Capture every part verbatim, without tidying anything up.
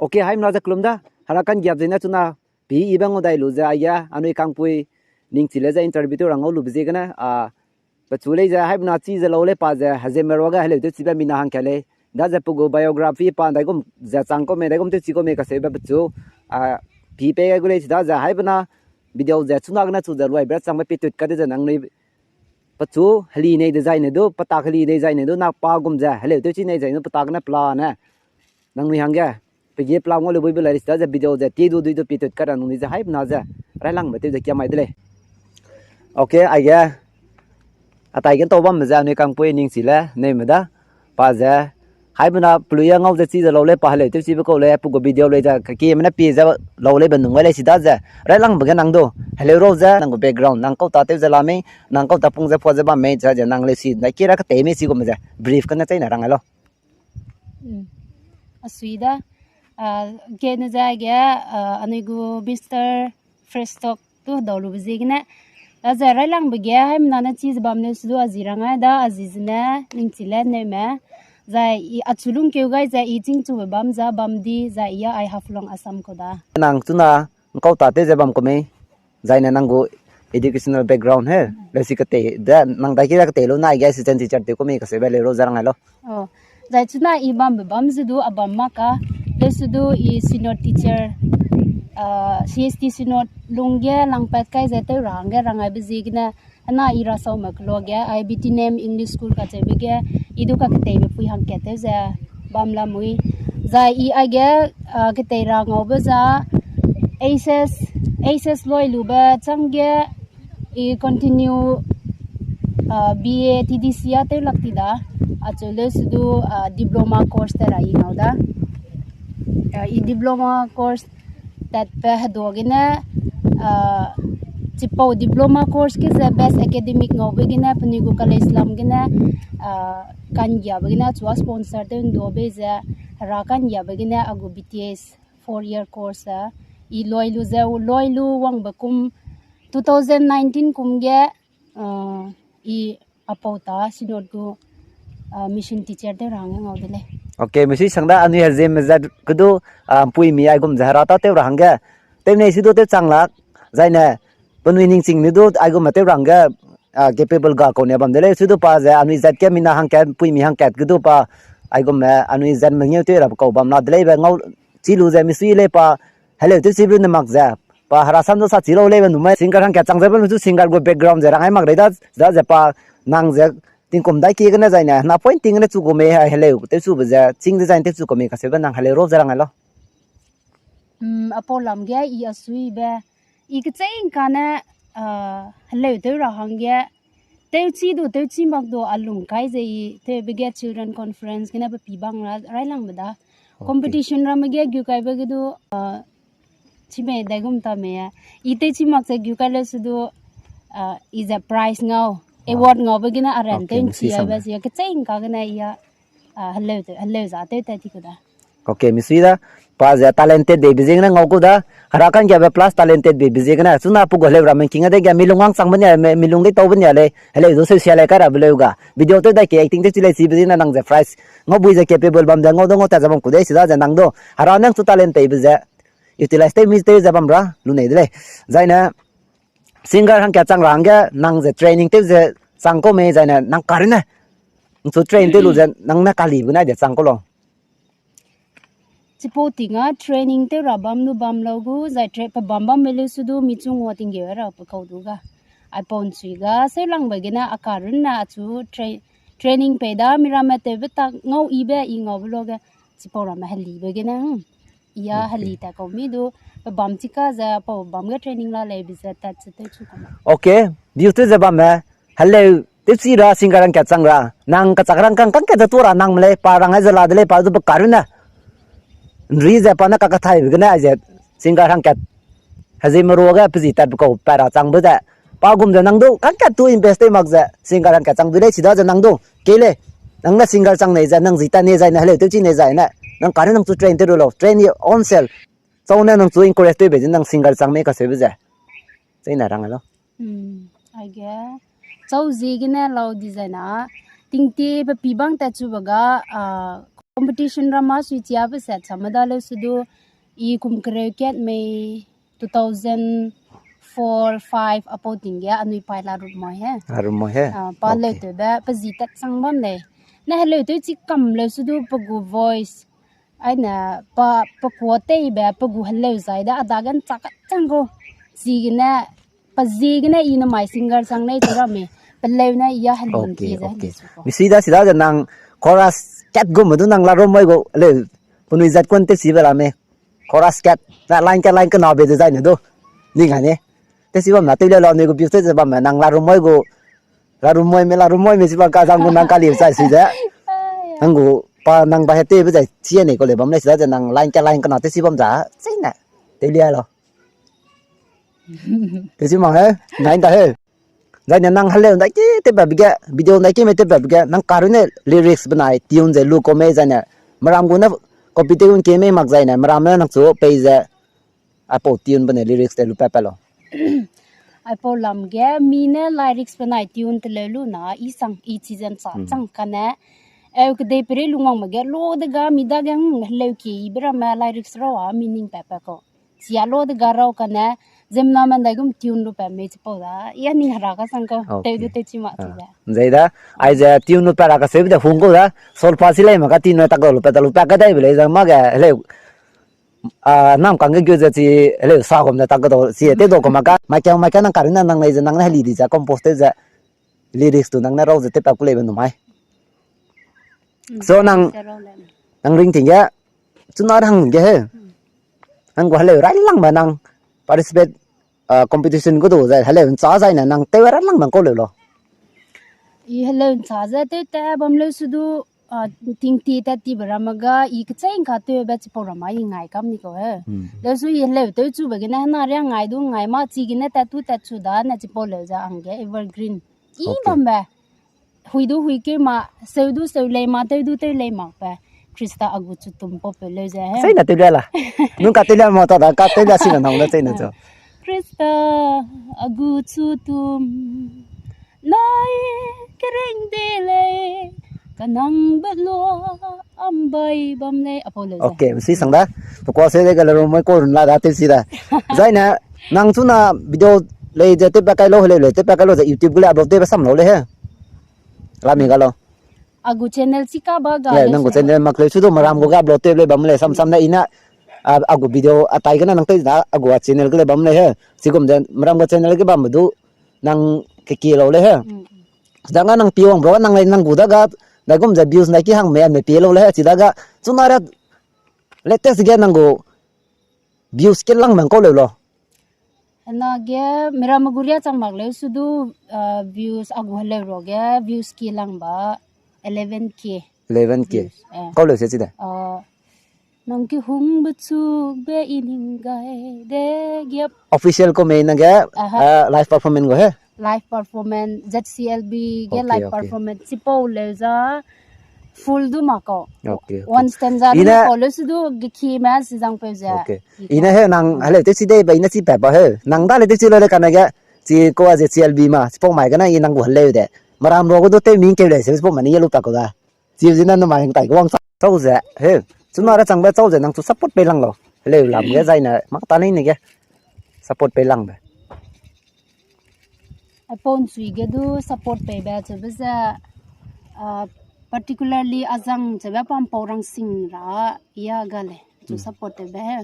Okay, haimna ze kelum da. Hera kanggiap zene chuna pi ibe ngau dai lu ze aige anui kangpui ning chi le ze interview tew ra ngau lube ziegene, a, pechu lei ze haibena chi ze lau lei pa ze, hezieme ruage heleu tew chibe mina hangkat lei. Daze pe gu biography pa ndaigum ze chang kau mei, ndaigum tew chi kau mei kaseube pechu, a, pi pei gai gu lei si daze haibena video ze chuna gene chu ze luai be changbe pi tut kade ze nangnui pechu heli nei dezaine du, petak heli nei zaine du, na pa gum ze heleu tew chi nei zaine du, petak gene pelane nangnui hangge pe ge pela ngau le buibe lai si daze video ze tie du dui du pi tut kade nangnui ze haibena ze railangbe tew ze kiamai de lei. Okay, aige atai gen tau bambe ze anui kangpui ning chi le neume da. Pa ze haibena pelui a ngau ze chi ze lau lei pa heleu tew chibe kau lei, pe gu video lei ze kakieme ne pi ze lau leibe nung gai lei si daze railangbe ge nang du heleu rau ze nang gu background, nang kau ta tew ze la mei, nang kau ta pung ze pua ze bam mei, ze ze nang leusi ndai ki ra ketei mei si gume ze brief kene cheine rang ai lau. A sui da, a, kene ze ge, a, anui gu Mister Fresh Talk tu hedau lube ziegene. Daze railangbe ge haimena ne chi ze bam leu si du a zi rang ai da, a zi zene ning chi le neume. Zai i achu lungkeu gai ze i chîngchube bam za bam di, zai i a ai Haflong Assam kau da. Nang chuna ngkau ta tew ze bam kau mei, zaine nang gu educational background he, leusi ketei de, nang dai ki ra ketei lu na aige assistant teacher tew kau mei kaseube leu rau ze rang ai lau. Zai chuna i bambe bam ze du a bam mak ka, leu si du i Synod teacher, a, C S T Synod lungge langpat kai ze tew ra hangge rang aibe ziegene, hena i rasaume keloa ge, I B T N M English School kacheube ge, i du kaketeibe pui hangkat tew ze bam lamui. Zai i aige, a, ketei ra ngaube za, H S, H S loi lube changge, i continue, a, B A T D C a tew lak ti da, achu leu si du, a, diploma course te ra i ngau da. A, i diploma course tatbe hedua gene, a, chipau diploma course ge ze best academic ngaube gene, penui gu college lam gene, a, kanggiabe gene, chua sponsor tew nduabe ze, hera kanggiabe gene, a gu B T S four year course a, i loi lu ze, loi lu wangbe kum two thousand nineteen kum ge, a, i apau ta Synod gu, a, mission teacher tew ra hangge ngau de lei. Okay, misui sang da anui hezieme zat kedu, a, mpuimi aigum ze hera ta tew ra hangge. Tew nei si du tew chang lak, zaine, penui ningching ni du aigum tew ra hangge, a, capable ga kau ne bam de lei, si du pa ze anui zat ge mina hangkat, mpuimi hangkat kedu pa, aigumme anui zat mengeu tew ra kau bam la de leibe ngau chi lu ze misui lei pa, heleu tew chibe ne mak ze, pa hera sam du sa chi lau leibe numai singer hangkat chang ze bam lu chu singer gu background ze rang ai mak rei da, daze pa nang ze tingkum dai ki gene zaine, na point ting gene chu gu mei heleu tew chube ze, chîng design tew chu kau mei kaseube nang heleu rau ze rang ai lau. Apau lam ge i a suibe, i kechei ngkane, a, heleu tew ra hangge, tewchi du, tewchi mak du a lung kai ze i tewbe ge Children Conference gene pe pi bang ra, railangbe da. Competition ramme ge gu kaibe ge du, a, chime daigum ta mei a. I tewchi mak ze gu kai le si du, a, i ze prize ngau, award ngaube gene a ran tew nchi aibe si, kechei ngka gene i a, a, heleu tew, heleu za tew tat ti ku da. Okay, misui da. Pa ze talented beibe ziegene ngau ku da. Hera kanggiabe plus talented beibe ziegene. Chuna pe gu heleu ramme king a dege milung wangchangbe nia, mi, milung deitaube nia lei. Heleu du seusia lei kai rabe leu ga. Video tew dai ke acting tew chi lei chibe ziegene nang ze prize ngaubui ze capable bam ze ngau du ngau tat ze bam ku dei si daze nang du. Hera nang chu talent teibe ze utilize tew mi tew ze bam ra lu nei de lei. Zaine singer hangkat chang ra hangge nang ze training tew ze chang kau mei zaine nang karune. Nchu train tew lu ze nang ne kalibe gene de chang kau lau. Chipau ting a training tew ra bam lu bam lau gu, zai tra-, pe bam bam me leu si du mi chu ngua tinggeu ra pe kau du ga. Aipau nchui ga, seulangbe gene a karunne achu tra-, training pei da, miramme tewbe tak ngau ibe i ngaube luage, chipau ramme helibe gene, hmm. I a heli tat kau mi du, pe bam chika ze, pau bam ge training la leibe ze tat ze tew chu kau. Okay, view tew ze bamme, heleu, tewchi ra singer hangkat chang ra, nang kachak rangkâng kangkat ze tuâ ra nang me lei, pa rang ai ze la de lei, pa du pe karunne. Nri ze pa ne kakathaibe gene aize singer hangkat. Hezieme ruage pe zi tatbe kau pat ra changbe ze. Pa gum ze nang du, kangkat tu invest tew mak ze, singer hangkat chang du lei chidaze nang du. Kei lei, nang ne singer chang nei ze, nang zi tat nei zaine, heleu tewchi nei zaine. Nang karunne nang chu train tew ru lau, train ye onsel. Chau ne nang chu encourage tewbe ze nang singer chang mei kaseube ze. Chai na rang lau. Aige, chau ziegene lau dezaine, tingtie pe pi bang tat chube ga, a, Competition rama sui chia be set sa meda leu sudu i kum kereu kat mei two thousand four five apau ting ge anui pai la rumoi he. La rumoi he. Ah, pa leu te be pe zi tat sang bam lei. Ne heleu te chi kam leu sudu pe gu voice. Ai ne pa pe kuo tei be pe gu heleu zai da ada gan cha kat chang go. Zi gene pa zi gene i ne mai singer sang nei te rame. Pe leu ne i ya heleu ki ze heleu su ko. Mi sui da sida ze nang chorus kat gu me du nang la rumoi gu leu. Penui zat kun te si be la me. Chorus kat, na line kat line kena be design du. Ni ngai ne. Te si bam na te le lo ni gu views te bam nang la rumoi gu. La rumoi me, la rumoi me si ba ka zang gu nang ka liu sai si ze. Nang gu pa nang ba he te be zai chi ne ko le bam le si da ze nang line kat line kena te si bam za. Chi ne. Te le lo. Te si ma he, ngai da he. Zaine nang heleu ndai ki te ba bige, video ndai ki me te ba bige, nang karu ne lyrics benai tune ze lu ko me zaine. Meram gu ne copy te gun ke me mak zaine, meram ne nang chu pei ze, aipau tune bene lyrics te lu pa pa lo. Aipau lam ge, mi ne lyrics benai tune te leu lu na, i sang, i chi zen cha, chang kane. Eu kedei pere lu ngwang me ge, lo de ga, mi da ge, hmm, heleu ki, i bera me lyrics rau a, meaning pa pa ko. Sia lo de ga rau kane, zemna man dai gum tune lu pa me chipau da. Ia ning hera ka sang ko, teu du teu chi ma chi da. Nzai da, ai ze tune lu pa ra ka seu de hung ko da. Sol pa si lei ma ka tune tak lu pa ta lu pa ka dai be lei zang ma ge, heleu. Ah, nam kang ge gu ze chi, heleu sa gum de tak do, si te do ko ma ka, ma ka, ma ka nang karu ne nang lei ze nang ne heli di ze compose te ze. Lyrics tu nang ne rau ze te pa ku lei be nu mai. So nang, nang ring ting ge, chuna hang ge he. Nang gu heleu rai lang ba nang participate, ah, competition gu du zai heleu ncha zai ne nang tew rai lang bang ko leu lo. I heleu ncha ze tew te bam leu sudu, ah, ting ti te ti be rama ga, i kechei nka tew be chipau rama i ngai kam ni ko he. Leu su i heleu tew chu be gene hena ria ngai du ngai ma chi gene tat tu tat chu da ne chipau leu ze ang ge evergreen. I bambe. Hui du hui keu ma, seu du seu lei ma, tew du tew lei mak pe. Krista a gu chu tum pau pe leu ze he. Sei na tew le la. Nung ka tew le ma ta da, ka tew le si na nang le sei na cho. Krista a gu chu tum. Nai kereng de lei. Ka nang be lo am bai bam lei. Apau leu ze. Okay, si sang da. Pe kwa se de ga le ro moi ko run la da tew si da. Zai na, nang chu na video lei ze tew pa kai lo, heleu lei tew pa kai lo ze YouTube gu le upload tew pa sam lo le he. Lami ga lo. A gu channel chi ka ba ga le, nang gu channel mak le su du meram gu ga upload tew le bam le sam sam na i na, a, a gu video a tai gene nang tew da, a gu a channel ge le bam le he. Chigum ze meram gu channel ge bam du nang ke ke lo le he. Dang a nang pi wang bro nang le nang gu da ga, da gum ze views na ki hang me, me pi lo le he, chi da ga, chu na ra latest ge nang gu views ke lang nang ko le lo. Na ge, meram gu ria chang mak leu su du, ah, views a gu heleu ro ge, views ki lang ba, eleven K. Eleven K. Views, eh. Kau leu se chi de. Ah, nang ki hung be chu be i ning gai de ge. Official ko me na ge, ah, live performance go he. Live performance, Z C L B ge live performance, chipau leu za, full du ma kau. Okay, okay. One stanza du ma kau, leu su du ge ki me si zang peu ze. Okay. I ne he nang heleu te chi de ba i ne chi pa ba he. Nang da le te chi lo le ka na ge, chi ko a ze C L B ma, chipau mai ga na i nang gu heleu de. Meram ro gu du tew ming keu le se chipau mai ne ye lu pa ko da. Chi zi na nu mai tai gu wang chau ze. He. Chu na ra chang ba chau ze nang chu support pe lang lo. Heleu lam ge zai na mak ta nei ne ge. Support pe lang be. Aipau nchui ge du support pei be chebe ze, ah, particularly azang chebe pampau rang sing ra ia ga le, chu support tebe he.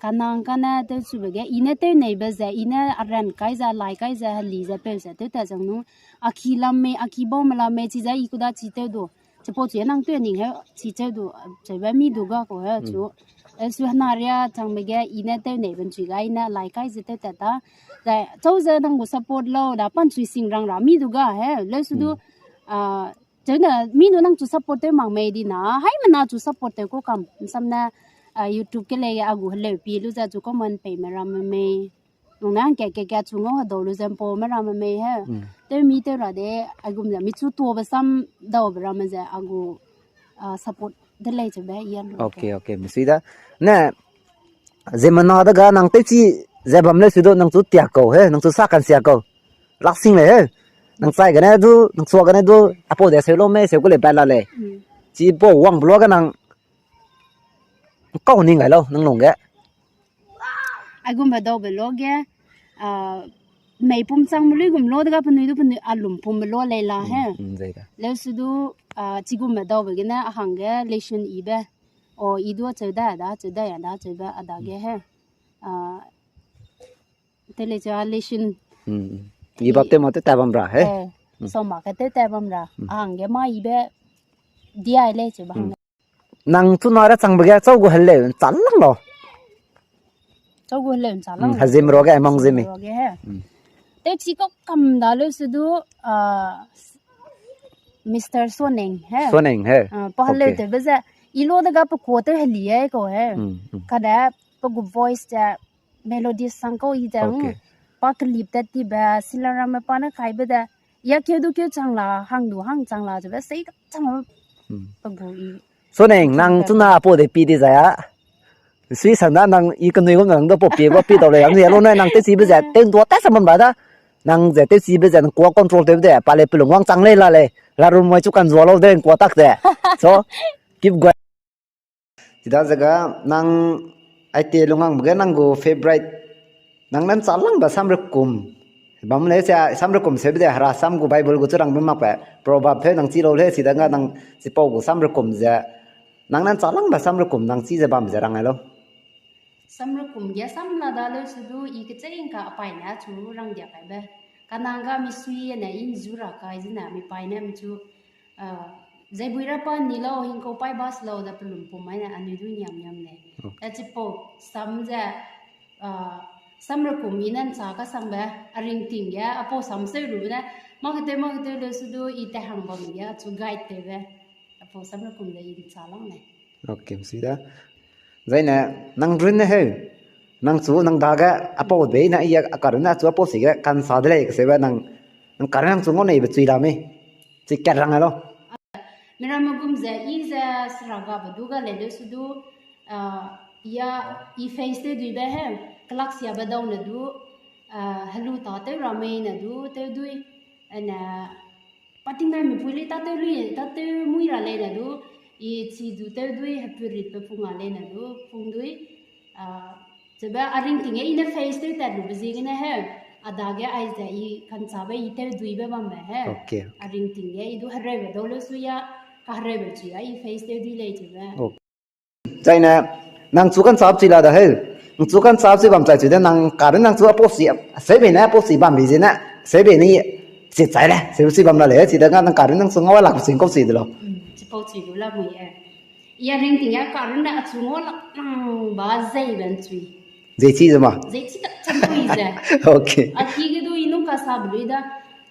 Kanang kane tew chube ge, i ne tew nei be ze, i ne a ran kai ze, lai kai ze, heli ze, peu ze, tew ta zang nu, a ki lam mei, a ki bau me lam mei, chi ze i kuda chi tew du. Chipau chi nang tew ning he, chi tew du, chebe mi du ga ko he, chu. E su hena ria chang be ge, i ne tew nei ben chui ga, i ne lai kai ze tew ta ta. Zai, chau ze nang gu support lau, da pan chui sing rang ra, mi du ga he, leu su du, ah, cheu ne, mi du nang chu support tew mak mei di na, hai mena chu support tew ko kam, nsam ne, ah, YouTube ke le a gu heleu pi lu ze chu comment pei me ram me mei. Nung ne hangke ke ke chu ngau hedau lu ze mpau me ram me mei he. Tew mi tew ra de, a gum ze mi chu tuo be sam dau be ram me ze a gu, ah, support de lei chebe ia lu. Okay, okay, mi sui da. Ne, ziemmena de ga nang tew chi ze bam leu su du nang chu tia kau he, nang chu sa kan sia kau. Lak sing lei he. Nang chai gane du, nang chua gane du, aipau de seu lo mei, seu ku lei pat la lei. Chipau wang blo ga nang Kau ning gai lau, nang lungge. Aigumbe daube lo ge, ah, mei pum chang melui gum lo dega penui du penui alum pum lo lei la he. Mm, zai da. Leu su du, ah, chigumbe daube gene a hangge lesson ibe. O, i du acheu da, da, acheu da, ya da, acheu ba, a dage he. Ah, tele cha lesson. Mm, mm. I bap te ma te ta bam ra he. Eh, mm. So ma ke te ta bam ra. Mm. A hangge ma ibe dia lei cheu ba hangge. Nang chuna ra changbe ge chau gu heleu ncha lang lo. Chau gu heleu ncha lang lo. Hazim ro ge, among zimi. Hazim ro ge he. Mm. Te chi kau kam da leu su du, ah, Mister Soneng he. Soneng he. Ah, pa heleu te be ze, i lo dega pe kuâ te heli e kau he. Mm, mm. Kade pe gu voice ze, melody sang kau i ze, mm. Okay. Pa clip te tibe, silaramme pa ne kaibe de. Ya keu du keu chang la, hang du hang chang la, chebe sei da chang la. Hmm. Pe gu i. Soneng, nang chuna apau de pi di zai a. Sui sang da nang i kenui gum nang da pau pi ba pi dau lei, ang ye lo nai nang tewchibe ze, tew ndua ta sa bam ba da. Nang ze tewchibe ze, nang kuâ control tew de, pa lei pelung wang chang lei la lei. La rum mai chu kan zua lo de, nang kuâ tak de. So, keep going. Chida zega nang aite lunghangbe ge nang gu favorite, nang ne ncha langbe samrekum. Bam lei se samrekum seube de hera sam gu Bible gu chu rangbe makbe. Proverb he nang chi lau lei, chida nga nang chipau gu samrekum ze. Nang ne ncha langbe samrekum nang chi ze bam ze rang ai lau. Samrekum ge sam la da leu su du i kechei ngka apai ne chu rang dia kaibe. Kanang ga misui ne i nzu ra kai zene mi pai ne mi chu, ah, zeibui ra pa ni lau, hingkau pai bas lau da pelum pum mai ne anui du niam niam lei. Okay. Da chipau sam ze, ah, samrekum i ne ncha kasangbe, a ringting ge, apau sam seu lu ne, maketeu, maketeu leu su du i te hang bam ge, chu guide tewbe. Apau samrekum ze i ncha lang lei. Okay, msui da. Zaine, nang run ne heu. Nang chu, nang dage, apau bei na i a karun ne chu apau si ge, kansa de lei, kaseube nang, nang karun nang chu ngau neibe chui la mei. Chi kat rang ai lau. Miramme gum ze, i ze sera gabe du ga lei leu su du, ah, ya, i face tew duibe he, kelak siabe dau ne du, ah, helu ta tew ra mei ne du, tew dui, ane, pa tingnaimipui lei tâtew lui, tâtew mui ra lei ne du, i chi du tew dui, hepuritbe pung a lei ne du, pung dui, ah, chebe a ringting ge i ne face tew tat lube ziegene he, a dage aize i kanchabe i tew duibe bambe he. Okay. A ringting ge i du hereube dau leu su ya, kahereube chi ya i face tew dui lei chebe. Okay. Zaine, nang chu kanchap chi la da heu. Nang chu kanchap chi bam chai chi de nang karun nang chu apau si, seube ne apau si bam bi zene, seube ne si chai le, seube si bam la lei, chi de nga nang karun nang chu ngau lak sing kau si de lau. Mm, chipau chi du la mui e. Ya ringting ya karun ne achu ngau lak nang ba zei ben chui. Zei chi ze ma? Zei chi tak chan chui ze. Okay. A ki ge du i nung kasa be lui da.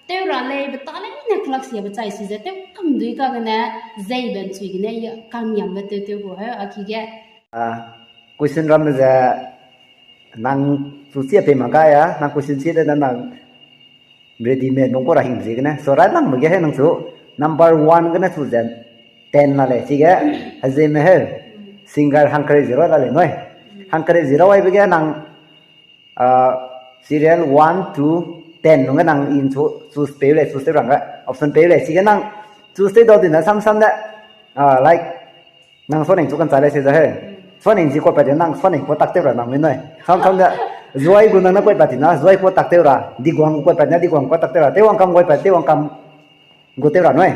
Tew ra lei, beta lei ne kelak siabe chai si ze, tew kam dui kagene, zei ben chui gene, i kangiambe tew tew gu he, a ki ge. Ah, question ramme ze, nang chu chi a pei ma ga ya, nang question chi de da nang ready me nung kau ra hing ziegene. So, right nang me ge he nang chu, number one gene chu ze, ten la lei, chige, Hazeme he, singer hangkereu zero la lei nui. Hangkereu zero aibe ge nang, ah, serial one to ten nung ge nang in chu choose peu lei, choose tew rang ge option peu lei. Chige nang choose tew dau dina samsam de, ah, like, nang Soneng chu kanchai lei se ze he. Soneng zi kua pat de nang Soneng kua tak tew ra nang mi nui. Samsam de, Zuai gu nang ne kua pat dina, Zuai kua tak tew ra, Diguang gu kua pat na, Diguang kua tak tew ra, Tewangkam kua pat, Tewangkam gu tew ra nui.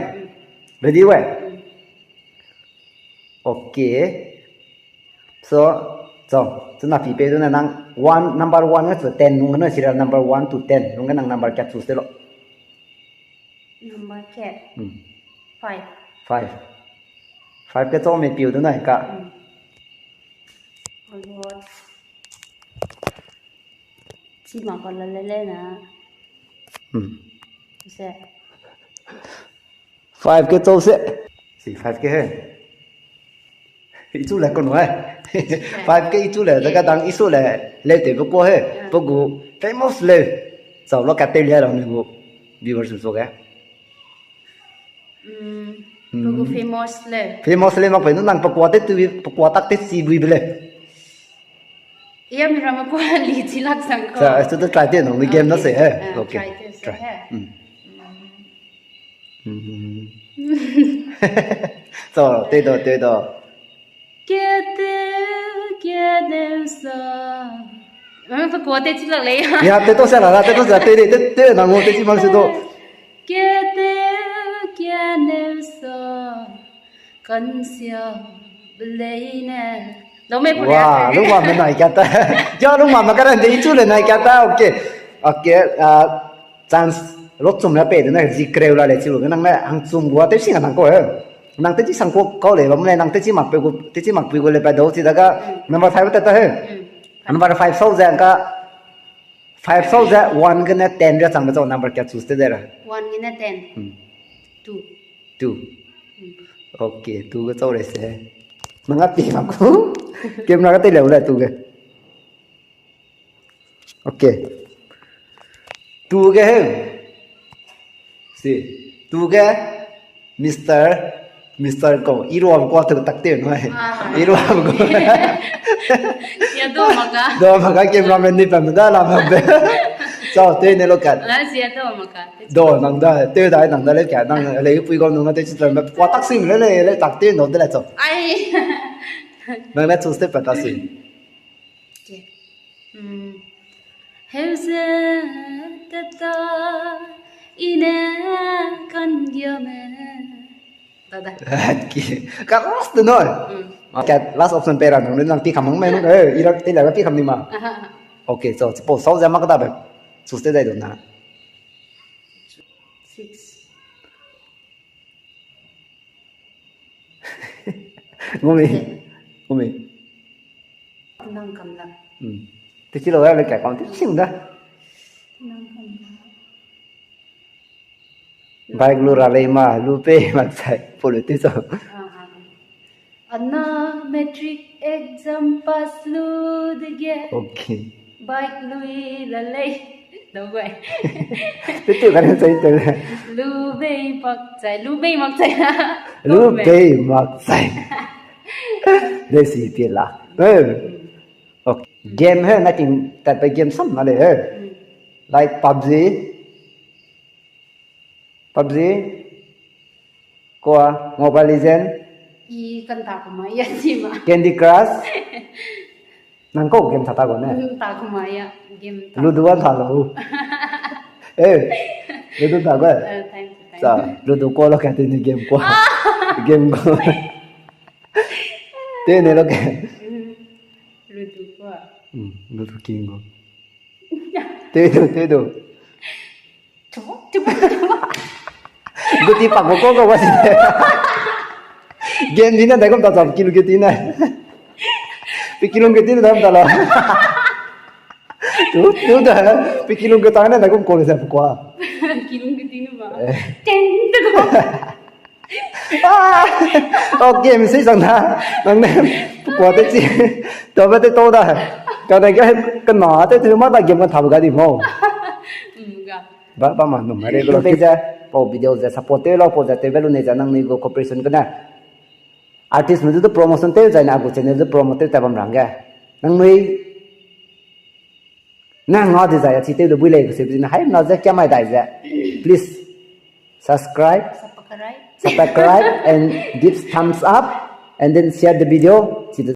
Ready we? Okay. So, so, chuna pi pe du ne nang one, number one ge chu ten nung ge nui, serial number one to ten nung ge nang number kat choose tew lau. Number kat? Hmm. Five. Five. Five ke chau me piu du nai ka. Hmm. Oh God. Chi ma ka la le le na. Hmm. Se. Five ke chau se. Si five ke he. I chu le kau nu ai. Five ke i chu le, daga dang i su le, le te bu ko he. Ah. Pe gu famous le. Chau lo ka te le lo ni gu. Viewers su so ge. Mm, pe gu famous le. Famous le mak pe nu nang pe kua te tu, pe kua tak te si bui be le. Iya mi ram kua li chi lak sang ko. Sa, so to try te no, mi game na se he. Ah, okay. Try te se he. Mm. Mm. So, te do, te do. Ke te Kedeu sa. Eh, pe kua te chi lak lei. Ya, te to sa la, te to sa, te, te, te, te, nang mo te chi mang se do. Kedeu, kedeu sa. Kansia, beleine. Lo me pura. Wa, lu ma me nai kata. Ja, lu ma me kara de chu le nai kata. Okay. Okay, ah, chance, lot chum la pe de na, zi kreu la le chi lu, nang ne hang chum gua te sing nang ko, eh. Nang te chi sang ko, kau le, bam le, nang te chi mak pe gu, te chi mak pe gu le pa do, chi daga, Mm. Number five ta ta he. Mm. Number five sau ze ka, five sau ze, one gene ten ria chang be chau, number kya choose te de ra. One gene ten. Hmm. Two. Two. Hmm. Okay, two ge chau re se. Nang a pi mak ku. Camera ka te le le two ge. Okay. Two ge he. Si. Two ge Mister, Mister ko. Iruam ko tu tak te no he. Ah. Iruam ko. Ya do maka. Do maka cameraman ni pam da la ma be. So, te ne lo kat. La si ya do maka. Do nang da, te da nang da le kya, nang le pui ko nung te chi ta me kwa tak sing le le le tak te no de le cho. Ai. Nang le chu step pa ta sing. Okay. Hmm. Heuze teta ine kan dia me. Da, da. Ki, ka last de noi. Hmm. Ka last option pe ra nang, nang pi kam mang me nung, eh, i ra te la pi kam ni ma. Aha, aha. Okay, so, suppose, sau ze ma ka da be. Choose te dai do na. Six. Ngumi. Okay. Ngumi. Nang kam da. Hmm. Te chi lo ya le ka kam te sing da. Nang kam da. Bike lu ra lei ma, lu pei mak chai, polu te so. Ah, ah. Ana matric exam pass lu dege. Okay. Bike lui la lei. Dau gai. Te tu ka ne chai te. Lu bei mak chai, lu bei mak chai. Lu bei mak chai. De si pi la. Eh. Okay. Game he, na ting tat pe game sam na le he. Hmm. Like PUBG. PUBG, kua, Mobile Legend. I kan ta kuma ya si ma. Candy Crush. Nang kau game ta ta gu ne? Mm, ta kuma ya, game ta. Ludo an ta lo. Eh, Ludo ta gu. Eh, thank you, thank you. Sa, Ludo kua lo ka te ni game kua. Ah! Game kua. Te ne lo ka. Mm, Ludo kua. Mm, Ludo king gu. Te du, te du. Guti pak ko ko ko wasi. Gen di na dai gum ta ta kilu guti na. Pi kilung guti na dam ta la. Tu, tu da. Pi kilung guti na dai gum ko le sa kwa. Kilung guti na ba. Eh. Ten de ko. Ah! Oh, game sei sang da. Nang ne, pukua te chi. Tau ba te tau da. Ka ne ka, ka na te te ma da game ka thau ga di mo. Mm, ga. Ba, ba ma, num, regular page ze, pau video ze, support te lau, pau ze, te be lu ne ze, nang ni gu cooperation ka ne. Artist me du promotion te zai na gu channel du promote te bam rang ge. Nang nui Nang nga dizai a chi tew de bui lei, kese bui na hai na ze kia mai dai ze. Please subscribe, subscribe, subscribe and give thumbs up and then share the video. Chi de